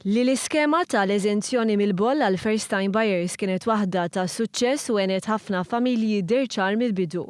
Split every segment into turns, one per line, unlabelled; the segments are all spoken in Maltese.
Li l-iskema ta' l-eżenzjoni mill-boll għal first time buyers kienet waħda ta' suċċess u għenet ħafna familji deher ċar mill-bidu.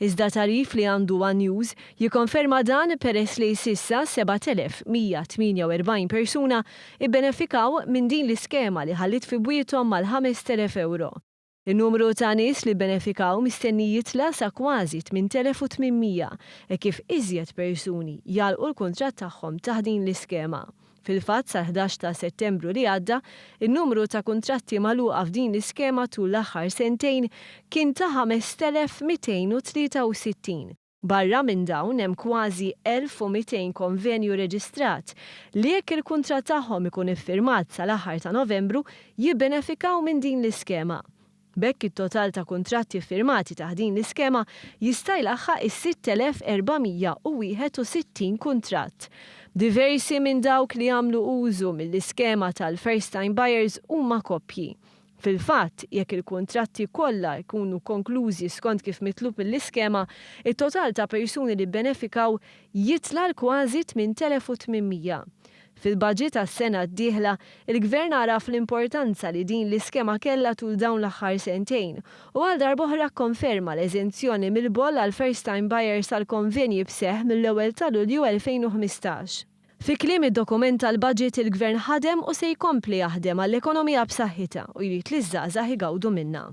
Iżda tagħrif li għandu one News jikkonferma dan peress li s'issa 7,148 persuna ibbenefikaw minn din l-iskema li ħalliet fi bwiethom mal-5,000 ewro. In-numru ta' nies li bbenefikaw mistenni jitla' sa kważi 8,800 hekk kif iżjed persuni jagħlqu l-kuntratt tagħhom taħt din l-iskema. Fil-fatt sal-11 ta' Settembru li għadda, in-numru ta' kuntratti magħluqa f'din l-iskema tul l-aħħar sentejn kien ta' 5,263. Barra minn dawn hemm kważi 1,200 konvenju reġistrat li jekk il-kuntratt tagħhom ikun iffirmat sal-aħħar ta' Novembru jibbenefikaw minn din l-iskema. B'hekk it-total ta' kuntratti ffirmati taħt din l-iskema jista' jlaħħaq is-6,461 kuntratt. Diversi minn dawk li għamlu użu mill-iskema tal-first time buyers huma koppji. Fil-fatt, jekk il-kuntratti kollha jkunu konklużi skont kif mitlub mill-iskema, it-total ta' persuni li bbenefikaw jitla' għal kważi 8,800. Fil-baġit għas-sena d-dieħla, il-Gvern għaraf l-importanza li din l-iskema kellha tul dawn l-aħħar sentejn u għal darb'oħra kkonferma l-eżenzjoni mill-boll għal first time buyers għal konvenji b'seħħ mill-ewwel ta' Lulju 2015. Fi kliem id-dokument tal-budget, il-Gvern ħadem u se jkompli jaħdem għall-ekonomija b'saħħitha u jrid li ż-żgħażagħ igawdu minnha.